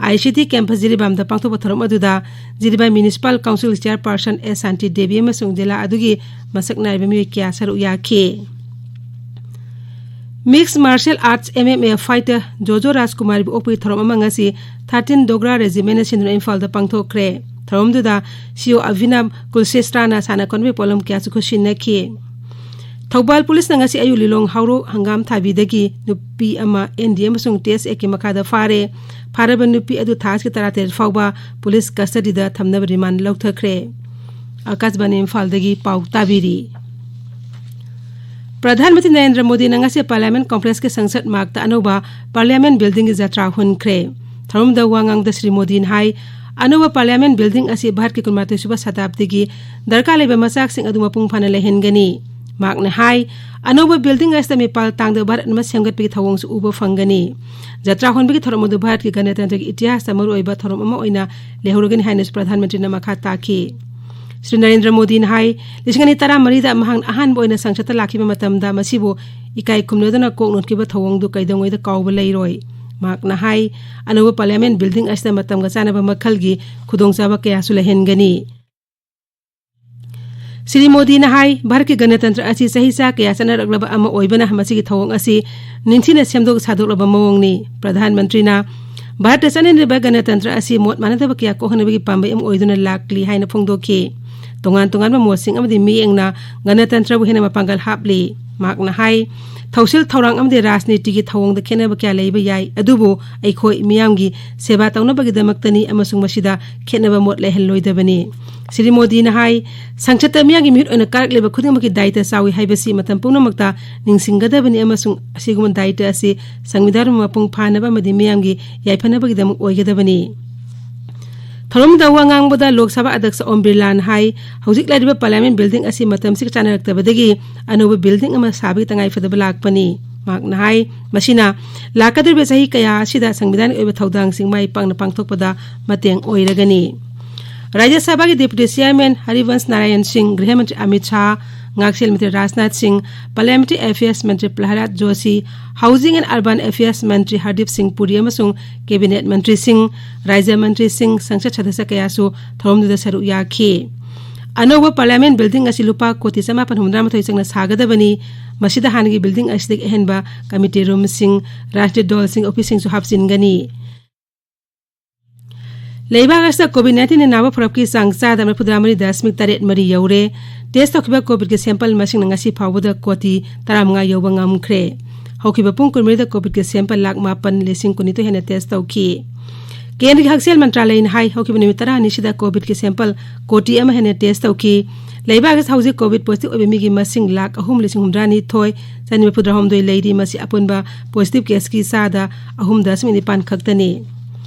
I C T campus ꯖꯤꯔꯤꯕꯥꯝꯗ ꯄꯥꯡꯊꯣꯛꯄ ꯊꯧꯔꯝ ꯑꯗꯨꯗ Jiribam Municipal Council Chairperson S ꯁꯥꯟꯇꯤ ꯗꯦꯕꯤ ꯑꯃꯁꯨꯡ ꯖꯤꯂꯥ ꯑꯗꯨꯒꯤ ꯃꯁꯛ ꯅꯥꯏꯕ ꯃꯤꯑꯣꯏ ꯀꯌꯥ ꯁꯔꯨꯛ ꯌꯥꯈꯤ꯫ Mixed Martial Arts M M A fighter ꯖꯣꯖꯣ ꯔꯥꯖꯀꯨꯃꯥꯔꯤꯕꯨ ꯑꯣꯛꯄꯒꯤ ꯊꯧꯔꯝ ꯑꯃ ꯉꯁꯤ thirteen Dogra Regiment ꯅ ꯁꯤꯟꯗꯨꯅ ꯏꯝꯐꯥꯜꯗ ꯄꯥꯡꯊꯣꯛꯈ꯭ꯔꯦ꯫ ꯊꯧꯔꯝꯗꯨꯗ C E O ꯑꯚꯤꯅꯕ ꯀꯨꯜꯁ꯭ꯔꯦꯁꯇꯥꯅ ꯁꯥꯟꯅ ꯈꯣꯠꯅꯕꯒꯤ ꯄꯣꯠꯂꯝ ꯀꯌꯥꯁꯨ ꯈꯨꯠꯁꯤꯟꯅꯈꯤ꯫ ꯊꯧꯕꯥꯜ ꯄꯨꯂꯤꯁꯅ ꯉꯁꯤ ꯑꯌꯨꯛ ꯂꯤꯂꯣꯡ ꯍꯥꯎꯔꯣꯛ ꯍꯪꯒꯥꯝ ꯊꯥꯕꯤꯗꯒꯤ ꯅꯨꯄꯤ ꯑꯃ N D A ꯑꯃꯁꯨꯡ T S Act ꯀꯤ ꯃꯈꯥꯗ ꯐꯥꯔꯦ꯫ ꯐꯥꯔꯕ ꯅꯨꯄꯤ ꯑꯗꯨ ꯊꯥ ꯑꯁꯤꯒꯤ ꯇꯔꯥꯇꯔꯦꯠ ꯐꯥꯎꯕ ꯄꯨꯂꯤꯁ custody ꯗ ꯊꯝꯅꯕ remand ꯂꯧꯊꯈ꯭ꯔꯦ꯫ ꯑꯀꯥꯁꯕꯥꯅꯤ ꯏꯝꯐꯥꯜꯗꯒꯤ ꯄꯥꯎ ꯇꯥꯕꯤꯔꯤ꯫ ꯄ꯭ꯔꯙꯥꯟ ꯃꯟꯇ꯭ꯔꯤ ꯅꯔꯦꯟꯗ꯭ꯔ ꯃꯣꯗꯤꯅ ꯉꯁꯤ Parliament Complex ꯀꯤ ꯁꯪꯁꯗ ꯃꯥꯔꯒꯇ ꯑꯅꯧꯕ Parliament Building ꯒꯤ ꯖꯇ꯭ꯔꯥ ꯍꯨꯟꯈ꯭ꯔꯦ꯫ ꯊꯧꯔꯝꯗ ꯋꯥ ꯉꯥꯡꯕꯗ ꯁ꯭ꯔꯤ ꯃꯣꯗꯤꯅ ꯍꯥꯏ, ꯑꯅꯧꯕ Parliament Building ꯑꯁꯤ ꯚꯥꯔꯠꯀꯤ ꯀꯨꯟꯃꯥꯊꯣꯏ ꯁꯨꯕ ꯁꯇꯥꯕꯗꯤꯒꯤ ꯗꯔꯀꯥꯔ ꯂꯩꯕ ꯃꯆꯥꯛꯁꯤꯡ ꯑꯗꯨ ꯃꯄꯨꯡ ꯐꯥꯅ ꯂꯩꯍꯟꯒꯅꯤ꯫ ꯃꯍꯥꯛꯅ ꯍꯥꯏ, ꯑꯅꯧꯕ building ꯑꯁꯤꯗ ꯃꯤꯄꯥꯜ ꯇꯥꯡꯗꯕ ꯚꯥꯔꯠ ꯑꯃ ꯁꯦꯝꯒꯠꯄꯒꯤ ꯊꯧꯑꯣꯡꯁꯨ ꯎꯕ ꯐꯪꯒꯅꯤ꯫ ꯖꯇ꯭ꯔꯥ ꯍꯣꯟꯕꯒꯤ ꯊꯧꯔꯝ ꯑꯗꯨ ꯚꯥꯔꯠꯀꯤ ꯒꯅꯇꯟꯇ꯭ꯔꯒꯤ ꯏꯇꯤꯍꯥꯁꯇ ꯃꯔꯨꯑꯣꯏꯕ ꯊꯧꯔꯝ ꯑꯃ ꯑꯣꯏꯅ ꯂꯩꯍꯧꯔꯒꯅꯤ ꯍꯥꯏꯅꯁꯨ ꯄ꯭ꯔꯙꯥꯟ ꯃꯟꯇ꯭ꯔꯤꯅ ꯃꯈꯥ ꯇꯥꯈꯤ꯫ ꯁ꯭ꯔꯤ ꯅꯔꯦꯟꯗ꯭ꯔ ꯃꯣꯗꯤꯅ ꯍꯥꯏ, ꯂꯤꯁꯤꯡ ꯑꯅꯤ ꯇꯔꯥꯃꯔꯤꯗ ꯃꯍꯥꯛꯅ ꯑꯍꯥꯟꯕ ꯑꯣꯏꯅ ꯁꯪꯁꯗꯇ ꯂꯥꯛꯈꯤꯕ ꯃꯇꯝꯗ ꯃꯁꯤꯕꯨ ꯏꯀꯥꯏ ꯈꯨꯝꯅꯗꯨꯅ ꯀꯣꯛ ꯅꯣꯠꯈꯤꯕ ꯊꯧꯑꯣꯡꯗꯨ ꯀꯩꯗꯧꯉꯩꯗ ꯀꯥꯎꯕ ꯂꯩꯔꯣꯏ꯫ ꯃꯍꯥꯛꯅ ꯍꯥꯏ, ꯑꯅꯧꯕ Parliament Building ꯑꯁꯤꯗ ꯃꯇꯝꯒ ꯆꯥꯟꯅꯕ ꯃꯈꯜꯒꯤ ꯈꯨꯗꯣꯡꯆꯥꯕ ꯀꯌꯥꯁꯨ ꯂꯩꯍꯟꯒꯅꯤ꯫ ꯁ꯭ꯔꯤ ꯃꯣꯗꯤꯅ ꯍꯥꯏ, ꯚꯥꯔꯠꯀꯤ ꯒꯅꯇꯟꯇ꯭ꯔ ꯑꯁꯤ ꯆꯍꯤ ꯆꯥ ꯀꯌꯥ ꯆꯠꯅꯔꯛꯂꯕ ꯑꯃ ꯑꯣꯏꯕꯅ ꯃꯁꯤꯒꯤ ꯊꯧꯑꯣꯡ ꯑꯁꯤ ꯅꯤꯡꯊꯤꯅ ꯁꯦꯝꯗꯣꯛ ꯁꯥꯗꯣꯛꯂꯕ ꯃꯑꯣꯡꯅꯤ꯫ ꯄ꯭ꯔꯙꯥꯟ ꯃꯟꯇ꯭ꯔꯤꯅ ꯚꯥꯔꯠꯇ ꯆꯠꯅꯔꯤꯕ ꯒꯅꯇꯟꯇ꯭ꯔ ꯑꯁꯤ ꯃꯣꯠ ꯃꯥꯟꯅꯗꯕ ꯀꯌꯥ ꯀꯣꯛꯍꯟꯅꯕꯒꯤ ꯄꯥꯝꯕꯩ ꯑꯃ ꯑꯣꯏꯗꯨꯅ ꯂꯥꯛꯂꯤ ꯍꯥꯏꯅ ꯐꯣꯡꯗꯣꯛꯈꯤ꯫ ꯇꯣꯉꯥꯟ ꯇꯣꯉꯥꯟꯕ ꯃꯣꯠꯁꯤꯡ ꯑꯃꯗꯤ ꯃꯤꯠꯌꯦꯡꯅ ꯒꯅꯇꯟꯇ꯭ꯔꯕꯨ ꯍꯦꯟꯅ ꯃꯄꯥꯡꯒꯜ ꯍꯥꯞꯂꯤ꯫ ꯃꯍꯥꯛꯅ ꯍꯥꯏ, ꯊꯧꯁꯤꯜ ꯊꯧꯔꯥꯡ ꯑꯃꯗꯤ ꯔꯥꯖꯅꯤꯇꯤꯒꯤ ꯊꯧꯑꯣꯡꯗ ꯈꯦꯠꯅꯕ ꯀꯌꯥ ꯂꯩꯕ ꯌꯥꯏ, ꯑꯗꯨꯕꯨ ꯑꯩꯈꯣꯏ ꯃꯤꯌꯥꯝꯒꯤ ꯁꯦꯕꯥ ꯇꯧꯅꯕꯒꯤꯗꯃꯛꯇꯅꯤ ꯑꯃꯁꯨꯡ ꯃꯁꯤꯗ ꯈꯦꯠꯅꯕ ꯃꯣꯠ ꯂꯩꯍꯜꯂꯣꯏꯗꯕꯅꯤ꯫ ꯁ꯭ꯔꯤ ꯃꯣꯗꯤꯅ ꯍꯥꯏ, ꯁꯪꯁꯠꯇ ꯃꯤꯌꯥꯝꯒꯤ ꯃꯤꯍꯨꯠ ꯑꯣꯏꯅ ꯀꯥꯔꯛꯂꯤꯕ ꯈꯨꯗꯤꯡꯃꯛꯀꯤ ꯗꯥꯌꯤꯇ꯭ꯕ ꯆꯥꯎꯏ ꯍꯥꯏꯕꯁꯤ ꯃꯇꯝ ꯄꯨꯝꯅꯃꯛꯇ ꯅꯤꯡꯁꯤꯡꯒꯗꯕꯅꯤ ꯑꯃꯁꯨꯡ ꯑꯁꯤꯒꯨꯝꯕ ꯗꯥꯌꯤꯇ꯭ꯕ ꯑꯁꯤ ꯁꯪꯕꯤꯙꯥꯟ ꯃꯄꯨꯡ ꯐꯥꯅꯕ ꯑꯃꯗꯤ ꯃꯤꯌꯥꯝꯒꯤ ꯌꯥꯏꯐꯅꯕꯒꯤꯗꯃꯛ ꯑꯣꯏꯒꯗꯕꯅꯤ꯫ ꯊꯧꯔꯝꯗ ꯋꯥ ꯉꯥꯡꯕꯗ ꯂꯣꯛ ꯁꯚꯥ ꯑꯗ꯭ꯌꯛꯁ ꯑꯣꯝ ꯕꯤꯔꯂꯥꯅ ꯍꯥꯏ, ꯍꯧꯖꯤꯛ ꯂꯩꯔꯤꯕ ꯄꯥꯔꯂꯤꯌꯥꯃꯦꯟ ꯕꯤꯜꯗꯤꯡ ꯑꯁꯤ ꯃꯇꯝꯁꯤꯒ ꯆꯥꯟꯅꯔꯛꯇꯕꯗꯒꯤ ꯑꯅꯧꯕ ꯕꯤꯜꯗꯤꯡ ꯑꯃ ꯁꯥꯕꯒꯤ ꯇꯉꯥꯏ ꯐꯗꯕ ꯂꯥꯛꯄꯅꯤ꯫ ꯃꯍꯥꯛꯅ ꯍꯥꯏ, ꯃꯁꯤꯅ ꯂꯥꯛꯀꯗꯧꯔꯤꯕ ꯆꯍꯤ ꯀꯌꯥ ꯑꯁꯤꯗ ꯁꯪꯕꯤꯙꯥꯟꯒꯤ ꯑꯣꯏꯕ ꯊꯧꯗꯥꯡꯁꯤꯡ ꯃꯥꯏ ꯄꯥꯛꯅ ꯄꯥꯡꯊꯣꯛꯄꯗ ꯃꯇꯦꯡ ꯑꯣꯏꯔꯒꯅꯤ꯫ ꯔꯥꯖ꯭ꯌ ꯁꯚꯥꯒꯤ ꯗꯦꯄꯨꯇꯤ ꯆꯤꯌꯥꯔꯃꯦꯟ ꯍꯔꯤꯕꯟꯁ ꯅꯥꯔꯥꯌꯟ ꯁꯤꯡ, ꯒ꯭ꯔꯤꯍ ꯃꯟꯇ꯭ꯔꯤ ꯑꯃꯤꯠ ꯁꯥꯍ, ꯉꯥꯛꯁꯦꯜ ꯃꯟꯇ꯭ꯔꯤ ꯔꯥꯖꯅꯥꯊ ꯁꯤꯡ, parliamentary affairs Mantri ꯄ꯭ꯔꯍꯂꯥꯗ Joshi, housing and urban affairs ꯃꯟꯇ꯭ꯔꯤ ꯍꯔꯗꯤꯞ ꯁꯤꯡ ꯄꯨꯔꯤ ꯑꯃꯁꯨꯡ ꯀꯦꯕꯤꯅꯦꯠ ꯃꯟꯇ꯭ꯔꯤꯁꯤꯡ, ꯔꯥꯖ꯭ꯌ ꯃꯟꯇ꯭ꯔꯤꯁꯤꯡ, ꯁꯪꯁꯠ ꯁꯗꯁ꯭ꯌ ꯀꯌꯥꯁꯨ ꯊꯧꯔꯝꯗꯨꯗ ꯁꯔꯨꯛ ꯌꯥꯈꯤ꯫ ꯑꯅꯧꯕ ꯄꯥꯔꯂꯤꯌꯥꯃꯦꯟ ꯕꯤꯜꯗꯤꯡ ꯑꯁꯤ ꯂꯨꯄꯥ ꯀꯣꯇꯤ ꯆꯃꯥꯄꯟ ꯍꯨꯝꯗ꯭ꯔꯥ ꯃꯥꯊꯣꯏ ꯆꯪꯅ ꯁꯥꯒꯗꯕꯅꯤ꯫ ꯃꯁꯤꯗ ꯍꯥꯟꯅꯒꯤ ꯕꯤꯜꯗꯤꯡ ꯑꯁꯤꯗꯒꯤ ꯑꯍꯦꯟꯕ ꯀꯃꯤꯇꯤ ꯔꯨꯝꯁꯤꯡ, ꯔꯥꯖꯅꯤꯇꯤꯛ ꯗꯜꯁꯤꯡ ꯑꯣꯐꯤꯁꯁꯤꯡꯁꯨ ꯍꯥꯞꯆꯤꯟꯒꯅꯤ꯫ ꯂꯩꯕꯥꯛ ꯑꯁꯤꯗ ꯀꯣꯚꯤꯗ ꯅꯥꯏꯟꯇꯤꯟꯅ ꯅꯥꯕ ꯐꯔꯛꯀꯤ ꯆꯥꯡ ꯆꯥꯗ ꯃꯔꯤꯐꯨꯇꯔꯥ ꯃꯔꯤ ꯗꯁꯃꯤꯛ ꯇꯔꯦꯠ ꯃꯔꯤ ꯌꯧꯔꯦ꯫ ꯇꯦꯁ ꯇꯧꯈꯤꯕ ꯀꯣꯚꯤꯗꯀꯤ ꯁꯦꯝꯄꯜ ꯃꯁꯤꯡꯅ ꯉꯁꯤ ꯐꯥꯎꯕꯗ ꯀꯣꯇꯤ ꯇꯔꯥꯃꯉꯥ ꯌꯧꯕ ꯉꯝꯈ꯭ꯔꯦ꯫ ꯍꯧꯈꯤꯕ ꯄꯨꯡ ꯀꯨꯟꯃꯔꯤꯗ ꯀꯣꯚꯤꯗꯀꯤ ꯁꯦꯝꯄꯜ ꯂꯥꯈ ꯃꯥꯄꯟ ꯂꯤꯁꯤꯡ ꯀꯨꯟꯅꯤꯊꯣꯏ ꯍꯦꯟꯅ ꯇꯦꯁ ꯇꯧꯈꯤ꯫ ꯀꯦꯟꯗ꯭ꯔꯒꯤ ꯍꯛꯁꯦꯜ ꯃꯟꯇ꯭ꯔꯥꯂꯌꯅ ꯍꯥꯏ, ꯍꯧꯈꯤꯕ ꯅꯨꯃꯤꯠ ꯇꯔꯥꯅꯤꯁꯤꯗ ꯀꯣꯚꯤꯗꯀꯤ ꯁꯦꯝꯄꯜ ꯀꯣꯇꯤ ꯑꯃ ꯍꯦꯟꯅ ꯇꯦꯁ ꯇꯧꯈꯤ꯫ ꯂꯩꯕꯥꯛ ꯑꯁꯤꯗ ꯍꯧꯖꯤꯛ ꯀꯣꯚꯤꯗ ꯄꯣꯖꯤꯇꯤꯚ ꯑꯣꯏꯕ ꯃꯤꯒꯤ ꯃꯁꯤꯡ ꯂꯥꯈ ꯑꯍꯨꯝ ꯂꯤꯁꯤꯡ ꯍꯨꯝꯗ꯭ꯔꯥꯅꯤꯊꯣꯏ ꯆꯅꯤ ꯃꯔꯤꯐꯨꯇꯔꯥꯍꯨꯝꯗꯣꯏ ꯂꯩꯔꯤ꯫ ꯃꯁꯤ ꯑꯄꯨꯟꯕ ꯄꯣꯖꯤꯇꯤꯚ ꯀꯦꯁꯀꯤ ꯆꯥꯗ ꯑꯍꯨꯝ ꯗꯁꯃꯤꯛ ꯅꯤꯄꯥꯟ ꯈꯛꯇꯅꯤ꯫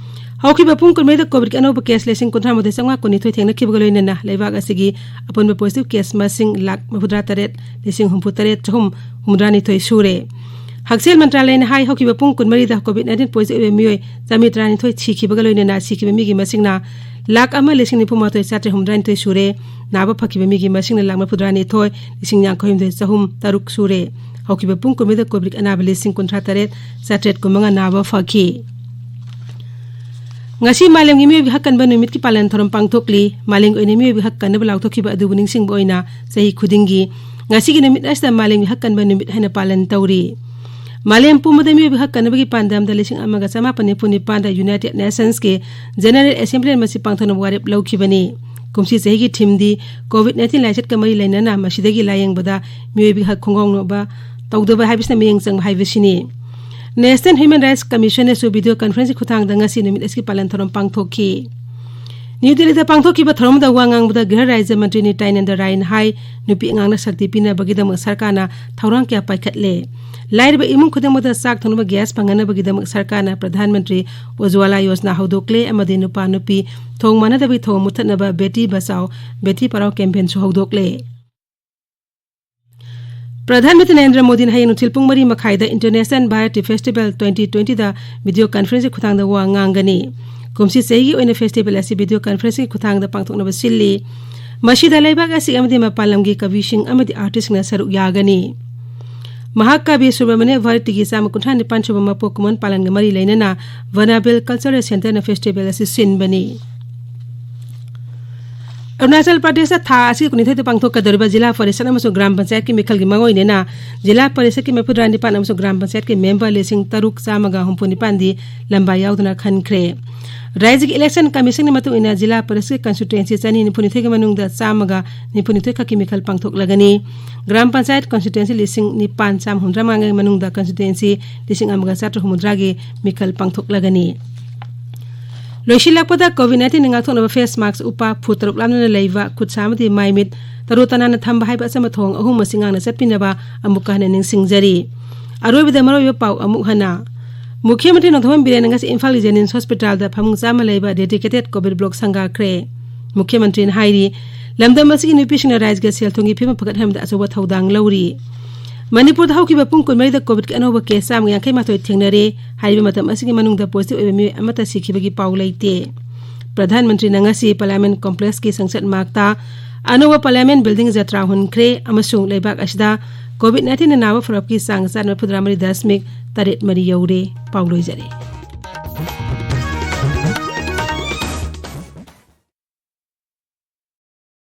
ꯍꯧꯈꯤꯕ ꯄꯨꯡ ꯀꯨꯟꯃꯔꯤꯗ ꯀꯣꯚꯤꯗꯀꯤ ꯑꯅꯧꯕ ꯀꯦꯁ ꯂꯤꯁꯤꯡ ꯀꯨꯟꯊ꯭ꯔꯥ ꯃꯥꯊꯣꯏ ꯆꯥꯝꯃꯉꯥ ꯀꯨꯟꯅꯤꯊꯣꯏ ꯊꯦꯡꯅꯈꯤꯕꯒ ꯂꯣꯏꯅꯅ ꯂꯩꯕꯥꯛ ꯑꯁꯤꯒꯤ ꯑꯄꯨꯟꯕ ꯄꯣꯖꯤꯇꯤꯚ ꯀꯦꯁ ꯃꯁꯤꯡ ꯂꯥꯈ ꯃꯔꯤꯐꯨꯇꯔꯥ ꯇꯔꯦꯠ ꯂꯤꯁꯤꯡ ꯍꯨꯝꯐꯨ ꯇꯔꯦꯠ ꯆꯍꯨꯝ ꯍꯨꯝꯐꯨꯇꯔꯥꯅꯤꯊꯣꯏ ꯁꯨꯔꯦ꯫ ꯍꯛꯁꯦꯜ ꯃꯟꯇ꯭ꯔꯥꯂꯌꯅ ꯍꯥꯏ, ꯍꯧꯈꯤꯕ ꯄꯨꯡ ꯀꯨꯟꯃꯔꯤꯗ ꯀꯣꯚꯤꯗ ꯅꯥꯏꯟꯇꯤꯟ ꯄꯣꯖꯤꯇꯤꯚ ꯑꯣꯏꯕ ꯃꯤꯑꯣꯏ ꯆꯥꯝꯃꯔꯤ ꯇꯔꯥꯅꯤꯊꯣꯏ ꯁꯤꯈꯤꯕꯒ ꯂꯣꯏꯅꯅ ꯁꯤꯈꯤꯕ ꯃꯤꯒꯤ ꯃꯁꯤꯡꯅ ꯂꯥꯈ ꯑꯃ ꯂꯤꯁꯤꯡ ꯅꯤꯐꯨ ꯃꯥꯊꯣꯏ ꯆꯥꯇ꯭ꯔꯦꯠ ꯍꯨꯝꯐꯨꯇꯔꯥꯅꯤꯊꯣꯏ ꯁꯨꯔꯦ꯫ ꯅꯥꯕ ꯐꯈꯤꯕ ꯃꯤꯒꯤ ꯃꯁꯤꯡꯅ ꯂꯥꯈ ꯃꯔꯤꯐꯨꯇꯔꯥꯅꯤꯊꯣꯏ ꯂꯤꯁꯤꯡ ꯌꯥꯡꯈꯩꯍꯨꯝꯗꯣꯏ ꯆꯍꯨꯝ ꯇꯔꯨꯛ ꯁꯨꯔꯦ꯫ ꯍꯧꯈꯤꯕ ꯄꯨꯡ ꯀꯨꯟꯃꯔꯤꯗ ꯀꯣꯚꯤꯗ ꯑꯅꯥꯕ ꯂꯤꯁꯤꯡ ꯀꯨꯟꯊ꯭ꯔꯥ ꯇꯔꯦꯠ ꯆꯥꯇ꯭ꯔꯦꯠ ꯀꯨꯟꯃꯉꯥ ꯅꯥꯕ ꯐꯈꯤ꯫ ꯉꯁꯤ ꯃꯥꯂꯦꯝꯒꯤ ꯃꯤꯑꯣꯏꯕꯒꯤ ꯍꯛ ꯀꯟꯕ ꯅꯨꯃꯤꯠꯀꯤ ꯄꯥꯂꯟ ꯊꯧꯔꯝ ꯄꯥꯡꯊꯣꯛꯂꯤ꯫ ꯃꯥꯂꯦꯝꯒꯤ ꯑꯣꯏꯅ ꯃꯤꯑꯣꯏꯕꯒꯤ ꯍꯛ ꯀꯟꯅꯕ ꯂꯥꯎꯊꯣꯛꯈꯤꯕ ꯑꯗꯨꯕꯨ ꯅꯤꯡꯁꯤꯡꯕ ꯑꯣꯏꯅ ꯆꯍꯤ ꯈꯨꯗꯤꯡꯒꯤ ꯉꯁꯤꯒꯤ ꯅꯨꯃꯤꯠ ꯑꯁꯤꯗ ꯃꯥꯂꯦꯝꯒꯤ ꯍꯛ ꯀꯟꯕ ꯅꯨꯃꯤꯠ ꯍꯥꯏꯅ ꯄꯥꯂꯟ ꯇꯧꯔꯤ꯫ ꯃꯥꯂꯦꯝ ꯄꯨꯝꯕꯗ ꯃꯤꯑꯣꯏꯕꯒꯤ ꯍꯛ ꯀꯟꯅꯕꯒꯤ ꯄꯥꯟꯗꯝꯗ ꯂꯤꯁꯤꯡ ꯑꯃꯒ ꯆꯃꯥꯄꯟ ꯅꯤꯐꯨ ꯅꯤꯄꯥꯟꯗ United Nations ꯀꯤ General Assembly ꯅ ꯃꯁꯤ ꯄꯥꯡꯊꯣꯛꯅꯕ ꯋꯥꯔꯦꯞ ꯂꯧꯈꯤꯕꯅꯤ꯫ ꯀꯨꯝꯁꯤ ꯆꯍꯤꯒꯤ theme ꯗꯤ COVID nineteen ꯂꯥꯏꯆꯠꯀ ꯃꯔꯤ ꯂꯩꯅꯅ ꯃꯁꯤꯗꯒꯤ ꯂꯥꯌꯦꯡꯕꯗ ꯃꯤꯑꯣꯏꯕꯒꯤ ꯍꯛ ꯈꯣꯡꯒꯥꯎꯅꯕ ꯇꯧꯗꯕ ꯍꯥꯏꯕꯁꯤꯅ ꯃꯤꯠꯌꯦꯡ ꯆꯪꯕ ꯍꯥꯏꯕꯁꯤꯅꯤ꯫ National Human Rights Commission ꯅꯁꯨ video conference ꯀꯤ ꯈꯨꯠꯊꯥꯡꯗ ꯉꯁꯤ ꯅꯨꯃꯤꯠ ꯑꯁꯤꯒꯤ ꯄꯥꯂꯟ ꯊꯧꯔꯝ ꯄꯥꯡꯊꯣꯛꯈꯤ꯫ ꯅ꯭ꯌꯨ ꯗꯦꯜꯂꯤꯗ ꯄꯥꯡꯊꯣꯛꯈꯤꯕ ꯊꯧꯔꯝ ꯑꯃꯗ ꯋꯥ ꯉꯥꯡꯕꯗ ꯒ꯭ꯔꯤꯍ ꯔꯥꯖ꯭ꯌ ꯃꯟꯇ꯭ꯔꯤ ꯅꯤꯇ꯭ꯌꯥꯅꯟꯗ ꯔꯥꯏꯅ ꯍꯥꯏ, ꯅꯨꯄꯤ ꯑꯉꯥꯡꯅ ꯁꯛꯇꯤ ꯄꯤꯅꯕꯒꯤꯗꯃꯛ ꯁꯔꯀꯥꯔꯅ ꯊꯧꯔꯥꯡ ꯀꯌꯥ ꯄꯥꯏꯈꯠꯂꯦ꯫ ꯂꯥꯏꯔꯕ ꯏꯃꯨꯡ ꯈꯨꯗꯤꯡꯃꯛꯇ ꯆꯥꯛ ꯊꯣꯡꯅꯕ gas ꯐꯪꯍꯟꯅꯕꯒꯤꯗꯃꯛ ꯁꯔꯀꯥꯔꯅ ꯄ꯭ꯔꯙꯥꯟ ꯃꯟꯇ꯭ꯔꯤ ꯎꯖ꯭ꯋꯥꯂꯥ ꯌꯣꯖꯅꯥ ꯍꯧꯗꯣꯛꯂꯦ ꯑꯃꯗꯤ ꯅꯨꯄꯥ ꯅꯨꯄꯤ ꯊꯣꯡ ꯃꯥꯟꯅꯗꯕꯒꯤ ꯊꯧꯑꯣꯡ ꯃꯨꯠꯊꯠꯅꯕ ꯕꯦꯇꯤ ꯕꯆꯥꯎ, ꯕꯦꯇꯤ ꯄꯔꯥꯎ campaign ꯁꯨ ꯍꯧꯗꯣꯛꯂꯦ꯫ ꯄ꯭ꯔꯙꯥꯟ ꯃꯟꯇ꯭ꯔꯤ ꯅꯔꯦꯟꯗ꯭ꯔ ꯃꯣꯗꯤꯅ ꯍꯌꯦꯡ ꯅꯨꯡꯊꯤꯜ ꯄꯨꯡ ꯃꯔꯤ ꯃꯈꯥꯏꯗ International Bharati Festival twenty twenty ꯗ video conference ꯀꯤ ꯈꯨꯠꯊꯥꯡꯗ ꯋꯥ ꯉꯥꯡꯒꯅꯤ꯫ ꯀꯨꯝꯁꯤ ꯆꯍꯤꯒꯤ ꯑꯣꯏꯅ festival ꯑꯁꯤ video conference ꯀꯤ ꯈꯨꯠꯊꯥꯡꯗ ꯄꯥꯡꯊꯣꯛꯅꯕ ꯁꯤꯜꯂꯤ꯫ ꯃꯁꯤꯗ ꯂꯩꯕꯥꯛ ꯑꯁꯤꯒꯤ ꯑꯃꯗꯤ ꯃꯄꯥꯟ ꯂꯝꯒꯤ ꯀꯕꯤꯁꯤꯡ ꯑꯃꯗꯤ artist ꯁꯤꯡꯅ ꯁꯔꯨꯛ ꯌꯥꯒꯅꯤ꯫ ꯃꯍꯥ ꯀꯕꯤ ꯁꯨꯕ꯭ꯔꯃꯅ꯭ꯌ ꯚꯥꯔꯇꯤꯒꯤ ꯆꯥꯝꯃ ꯀꯨꯟꯊ꯭ꯔꯥ ꯅꯤꯄꯥꯟ ꯁꯨꯕ ꯃꯄꯣꯛ ꯀꯨꯝꯑꯣꯟ ꯄꯥꯂꯟꯒ ꯃꯔꯤ ꯂꯩꯅꯅ Vanabel Cultural Centre ꯅ festival ꯑꯁꯤ ꯁꯤꯟꯕꯅꯤ꯫ ꯑꯔꯨꯅꯥꯆꯜ ꯄ꯭ꯔꯗꯦꯁꯇ ꯊꯥ ꯑꯁꯤꯒꯤ ꯀꯨꯟꯅꯤꯊꯣꯏꯗ ꯄꯥꯡꯊꯣꯛꯀꯗꯧꯔꯤꯕ ꯖꯤꯂꯥ ꯄꯔꯤꯁꯠ ꯑꯃꯁꯨꯡ ꯒ꯭ꯔꯥꯝ ꯄꯟꯆꯥꯌꯠꯀꯤ ꯃꯤꯈꯜꯒꯤ ꯃꯥꯡꯑꯣꯏꯅꯅ ꯖꯤꯂꯥ ꯄꯔꯤꯁꯠꯀꯤ ꯃꯔꯤꯐꯨꯇꯔꯥ ꯅꯤꯄꯥꯟ ꯑꯃꯁꯨꯡ ꯒ꯭ꯔꯥꯝ ꯄꯟꯆꯥꯌꯠꯀꯤ member ꯂꯤꯁꯤꯡ ꯇꯔꯨꯛ ꯆꯥꯝꯃꯒ ꯍꯨꯝꯐꯨ ꯅꯤꯄꯥꯟꯗꯤ ꯂꯝꯕꯥ ꯌꯥꯎꯗꯅ ꯈꯟꯈ꯭ꯔꯦ꯫ ꯔꯥꯖ꯭ꯌꯒꯤ election commission ꯒꯤ ꯃꯇꯨꯡ ꯏꯟꯅ ꯖꯤꯂꯥ ꯄꯔꯤꯁꯠꯀꯤ constituency ꯆꯅꯤ ꯅꯤꯐꯨꯅꯤꯊꯣꯏꯒꯤ ꯃꯅꯨꯡꯗ ꯆꯥꯝꯃꯒ ꯅꯤꯐꯨꯅꯤꯊꯣꯏ ꯈꯛꯀꯤ ꯃꯤꯈꯜ ꯄꯥꯡꯊꯣꯛꯂꯒꯅꯤ꯫ ꯒ꯭ꯔꯥꯝ ꯄꯟꯆꯥꯌꯠ constituency ꯂꯤꯁꯤꯡ ꯅꯤꯄꯥꯟ ꯆꯥꯝꯃ ꯍꯨꯝꯐꯨꯇꯔꯥ ꯃꯉꯥꯒꯤ ꯃꯅꯨꯡꯗ constituency ꯂꯤꯁꯤꯡ ꯑꯃꯒ ꯆꯥꯇ꯭ꯔꯨꯛ ꯍꯨꯝꯐꯨꯇꯔꯥꯒꯤ ꯃꯤꯈꯜ ꯄꯥꯡꯊꯣꯛꯂꯒꯅꯤ꯫ ꯂꯣꯏꯁꯤꯜꯂꯛꯄꯗ, COVID nineteen ꯅ ꯉꯥꯛꯊꯣꯛꯅꯕ face mask ꯎꯞꯄ, ꯐꯨꯠ ꯇꯔꯨꯛ ꯂꯥꯞꯅꯅ ꯂꯩꯕ, ꯈꯨꯠ ꯁꯥ ꯑꯃꯗꯤ ꯃꯥꯏ ꯃꯤꯠ ꯇꯔꯨ ꯇꯅꯥꯟꯅ ꯊꯝꯕ ꯍꯥꯏꯕ ꯑꯆꯝꯕ ꯊꯧꯑꯣꯡ ꯑꯍꯨꯝ ꯑꯁꯤ ꯉꯥꯛꯅ ꯆꯠꯄꯤꯅꯕ ꯑꯃꯨꯛꯀ ꯍꯟꯅ ꯅꯤꯡꯁꯤꯡꯖꯔꯤ꯫ ꯑꯔꯣꯏꯕꯗ ꯃꯔꯨꯑꯣꯏꯕ ꯄꯥꯎ ꯑꯃꯨꯛ ꯍꯟꯅ꯫ ꯃꯨꯈ꯭ꯌ ꯃꯟꯇ꯭ꯔꯤ ꯅꯣꯡꯊꯣꯝꯕꯝ ꯕꯤꯔꯦꯟꯅ ꯉꯁꯤ ꯏꯝꯐꯥꯜꯒꯤ JNIMS ꯍꯣꯁꯄꯤꯇꯥꯜꯗ ꯐꯃꯨꯡ ꯆꯥꯝꯃ ꯂꯩꯕ dedicated COVID block ꯁꯪꯒꯥꯈ꯭ꯔꯦ꯫ ꯃꯨꯈ꯭ꯌ ꯃꯟꯇ꯭ꯔꯤꯅ ꯍꯥꯏꯔꯤ, ꯂꯝꯗꯝ ꯑꯁꯤꯒꯤ ꯅꯨꯄꯤꯁꯤꯡꯅ ꯔꯥꯖ꯭ꯌꯒꯤ ꯁꯦꯜ ꯊꯨꯝꯒꯤ ꯐꯤꯕꯝ ꯐꯒꯠꯍꯟꯕꯗ ꯑꯆꯧꯕ ꯊꯧꯗꯥꯡ ꯂꯧꯔꯤ꯫ ꯃꯅꯤꯄꯨꯔꯗ ꯍꯧꯈꯤꯕ ꯄꯨꯡ ꯀꯨꯟꯃꯔꯤꯗ COVID ꯀꯤ ꯑꯅꯧꯕ case ꯆꯥꯝꯃꯒ ꯌꯥꯡꯈꯩ ꯃꯥꯊꯣꯏ ꯊꯦꯡꯅꯔꯦ꯫ ꯍꯥꯏꯔꯤꯕ ꯃꯇꯝ ꯑꯁꯤꯒꯤ ꯃꯅꯨꯡꯗ positive ꯑꯣꯏꯕ ꯃꯤꯑꯣꯏ ꯑꯃꯠꯇ ꯁꯤꯈꯤꯕꯒꯤ ꯄꯥꯎ ꯂꯩꯇꯦ꯫ ꯄ꯭ꯔꯙꯥꯟ ꯃꯟꯇ꯭ꯔꯤꯅ ꯉꯁꯤ Parliament Complex ꯀꯤ ꯁꯪꯁꯠ ꯃꯥꯔꯒꯇ ꯑꯅꯧꯕ Parliament Building ꯖꯇ꯭ꯔꯥ ꯍꯨꯟꯈ꯭ꯔꯦ ꯑꯃꯁꯨꯡ ꯂꯩꯕꯥꯛ ꯑꯁꯤꯗ COVID nineteen ꯅ ꯅꯥꯕ ꯐꯔꯛꯀꯤ ꯆꯥꯡ ꯆꯥꯗ ꯃꯔꯤꯐꯨꯇꯔꯥ ꯃꯔꯤ ꯗꯁꯃꯤꯛ ꯇꯔꯦꯠ ꯃꯔꯤ ꯌꯧꯔꯦ꯫ ꯄꯥꯎ ꯂꯣꯏꯖꯔꯦ꯫